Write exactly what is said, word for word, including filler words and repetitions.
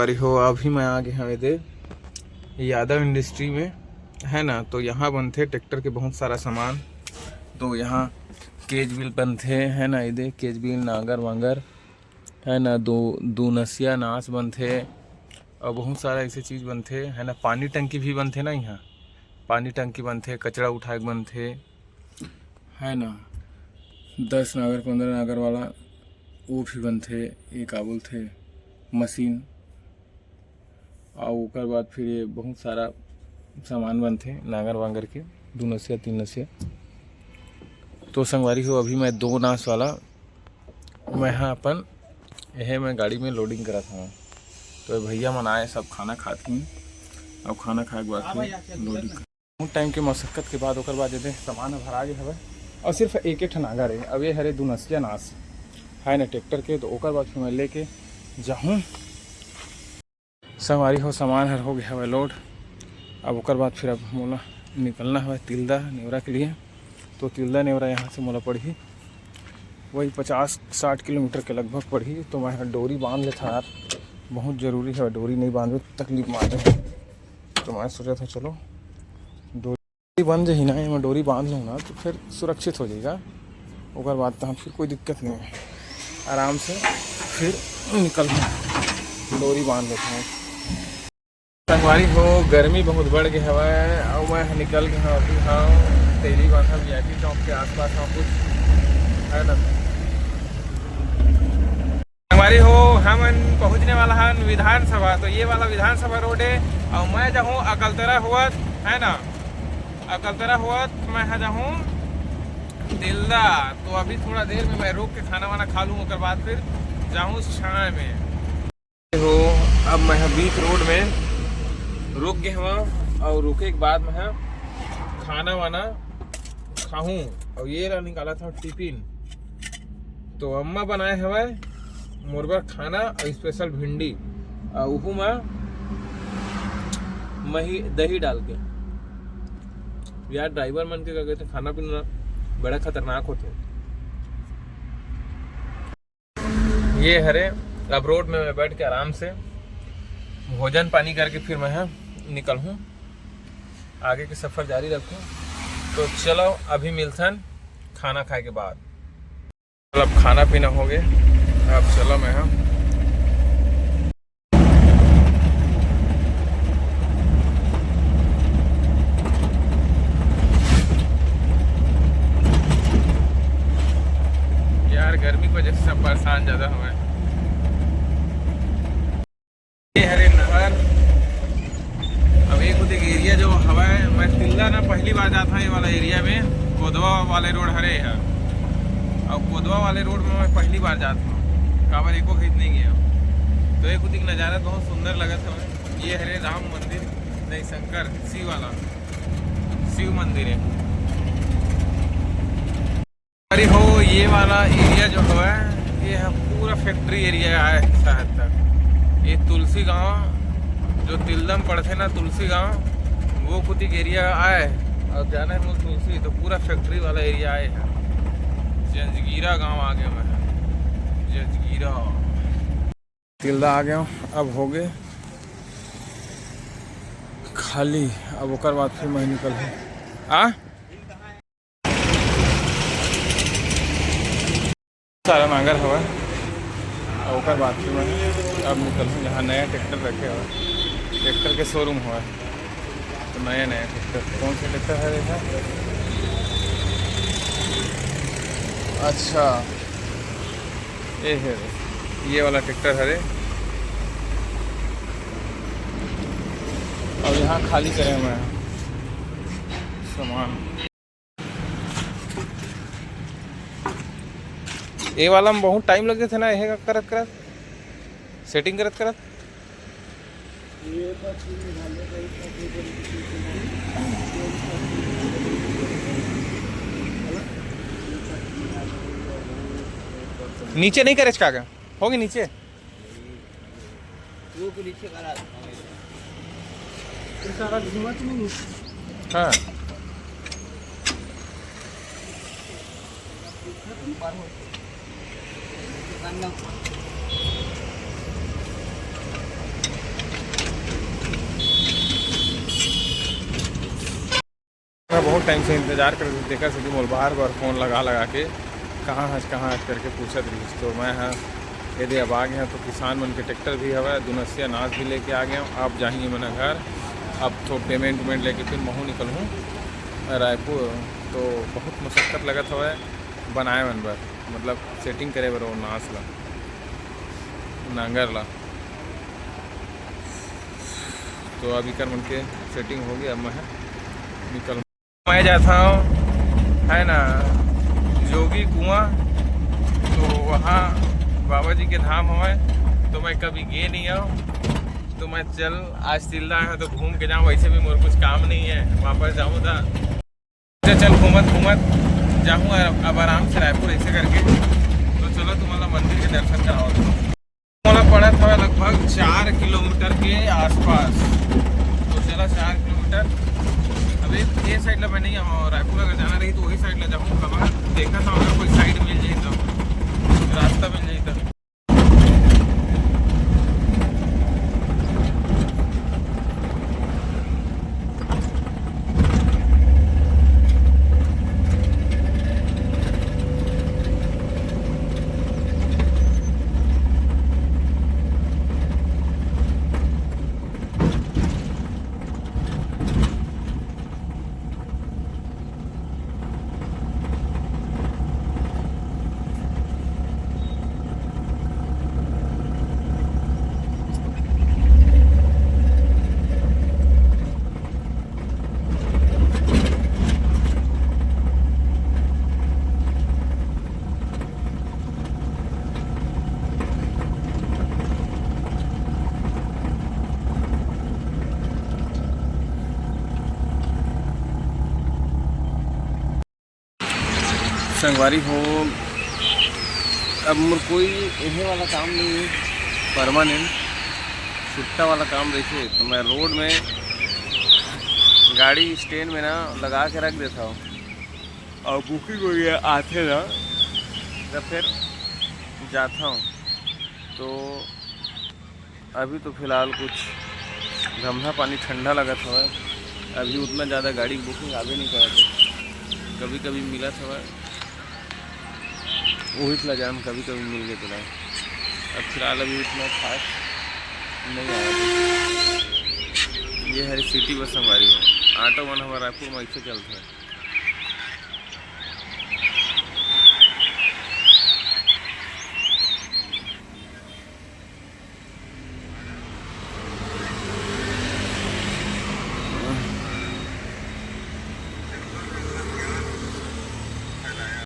अरे हो, अभी मैं आ गे हवे दे यादव इंडस्ट्री में, है ना। तो यहाँ बनथे ट्रैक्टर के बहुत सारा सामान। तो यहाँ केज बिल बनथे, है ना, ये दे केज बिल, नांगर वांगर, है ना, दो, दो नसिया नास बनथे, और बहुत सारा ऐसे चीज बनथे, है ना। पानी टंकी भी बनथे ना यहाँ, पानी टंकी बनथे, कचरा उठाए के बनथे, है ना, दस नागर, पंद्रह नागर वाला, वो भी बनथे, ये का बोलथे, मशीन। और ओकर बाद फिर ये बहुत सारा सामान बनथे नांगर वांगर के, दू नसिया, तीन नसिया। तो संगवारी हो, अभी मैं दो नास वाला, मैं हा अपन, यहे मैं गाड़ी में लोडिंग करत हूँ। तो ये भैया मन आए, सब खाना खात ही, अब खाना खाए के बाद फिर लोडिंग। बहुत टाइम के मशक्कत के बाद ओकर बाद ये दे सामान ह भरा गे हवय, और सिर्फ एक एक ठन नागर हे। अब ये हरे दुनसिया नास है ना ट्रैक्टर के, तो ओकर बाद फिर मैं लेके जाहूँ। संगवारी हो, सामान हर हो गया हवय लोड। अब ओकर बाद फिर अब मोला निकलना हवय तिल्दा नेवरा के लिए। तो तिल्दा नेवरा यहाँ से मोला पड़ही वही पचास साठ किलोमीटर के लगभग पड़ही। तो मैं डोरी बांध लेता यार, बहुत जरूरी है, डोरी नहीं बांधे तो तकलीफ मारे। तो मैं सोचा था चलो डोरी बन जाही ना, एमा डोरी बांध लूँ ना तो फिर सुरक्षित हो जाएगा। ओकर बाद तो हम फिर कोई दिक्कत नहीं है, आराम से फिर निकल डोरी बांध लेते हैं। संगवारी हो, गर्मी बहुत बढ़ गए हवय, और मैं निकल गए हूँ अभी, हाँ, तेली बांधा वीआईपी चौक के आसपास, हाँ, कुछ है ना। संगवारी हो, हमन पहुँचने वाला हन विधानसभा। तो ये वाला विधानसभा रोड है, और मैं जाहूँ अकलतरा होवत, है ना, अकलतरा होवत मैं हा जाहूँ तिल्दा। तो अभी थोड़ा देर में मैं रुक के खाना वाना खा लूँ, ओकर बाद फिर जाहूँ छाए में। हो, अब मैं हा बीच रोड में रुक गए हूँ, और रुके के बाद मैं हा खाना वाना खाहूँ। और ये ला निकाला था टिफिन, तो अम्मा बनाए हवय मोर बर खाना और स्पेशल भिंडी, और उहू मा मही दही डाल के। यार, ड्राइवर मन के का कहते, खाना पीना बड़ा खतरनाक होते। ये हरे, अब रोड में मैं बैठ के आराम से भोजन पानी करके फिर मैं हा निकल हूँ, आगे के सफर जारी रखूँ। तो चलो, अभी मिलथन खाना खाए के बाद। अब खाना पीना हो गए, अब चलो मैं हा। यार, गर्मी की वजह से सब परेशान ज्यादा हुए हैं। ये हरे नहर। अब एक होते एक एरिया जो हवा है, मैं तिल्दा ना पहली बार जाता हूँ ये वाला एरिया में, कोदवा वाले रोड हरे है। और कोदवा वाले रोड में मैं पहली बार जाता हूँ, काबर एको घीत नहीं गया। तो एक होते एक नज़ारा बहुत सुंदर लगत हवे। ये हरे राम मंदिर, नहीं, शंकर, शिव वाला, शिव मंदिर है। अरे हो, ये वाला एरिया जो है, ये है पूरा फैक्ट्री एरिया है शायद तक। ये तुलसी गांव, जो तिल्दम पड़थे ना, तुलसी गांव, वो कुतिक एरिया आए। और जाना है वो तुलसी, तो पूरा फैक्ट्री वाला एरिया आए है। जंजगीरा गांव आ गया मैं, जंजगीरा। तिल्दा आ गया हूँ, अब हो गए खाली। अब ओकर बाद फिर मैं निकल हूँ। आ सारा नांगर हवा, और ओकर बाद फिर मैं अब निकल हूँ, यहाँ नया ट्रैक्टर रखे हवा, ट्रैक्टर के शोरूम हवा। तो नया नया ट्रैक्टर, कौन सा ट्रैक्टर है देखा? अच्छा, ये है, ये वाला ट्रैक्टर हरे। अब यहाँ खाली करे हुए हैं सामान। ये वाला में बहुत टाइम लग जाते ना, ये करत करत, सेटिंग करत करत। नीचे नहीं करे का, होगी नीचे। वो तो नीचे करा। ये सारा घूमत नहीं। हाँ। बहुत टाइम से इंतजार करत रहिस, तेकर सेती मोला बार बार फोन लगा लगा के कहाँ हस, कहाँ हस करके पूछत रहिस। तो मैं ह एदे अब आ गया, तो किसान मन के ट्रैक्टर भी हवय, दुनसिया नास भी लेके आ गया। अब जाही मैं घर, अब तो पेमेंट वेमेंट लेके फिर महू निकलहूँ रायपुर। तो बहुत मशक्कत लगत हवय बनाए मन बर, मतलब सेटिंग करे बर वो नास ला, नांगर ला। तो अब इकर मन के सेटिंग हो गया, अब मैं निकल मैं जाता हूँ, है ना, जोगी कुआं। तो वहाँ बाबा जी के धाम हवय, तो मैं कभी गे नहीं हूँ। तो मैं चल आज तिल्दा है तो घूम के जाऊँ, वैसे भी मोर कुछ काम नहीं है, वापस जाऊँ था। चल चल घूमत घूमत जाऊँ अब आराम से रायपुर ऐसे करके। तो चलो तुम्हारा मंदिर के दर्शन कराओ। मोला पड़त हवय लगभग चार किलोमीटर के आसपास। तो चला चार किलोमीटर। अभी ये साइड ला मैं नहीं आऊँ, रायपुर अगर जाना रही तो वही साइड ला जाऊँ। कब देखा था अगर कोई साइड मिल जाए तो, रास्ता मिल जाए तो। संगवारी हो, अब मोर कोई एहे वाला काम नहीं है, परमानेंट छुट्टा वाला काम रहिथे, तो मैं रोड में गाड़ी स्टैंड में ना लगा के रख देता हूँ, और बुकिंग हो गया आथे ना, तब फिर जाता हूँ। तो अभी तो फिलहाल कुछ धमधा पानी ठंडा लगत हवय, अभी उतना ज़्यादा गाड़ी के बुकिंग आबे नहीं करत हे, कभी कभी मिलत हवय, वही ला जान कभी कभी मिल गए तो ना। अब फिलहाल अभी उतना खास नहीं आया। ये हरे सिटी बस संगवारी हो, ऑटो मन हमारा रायपुर में ऐसे चलता है।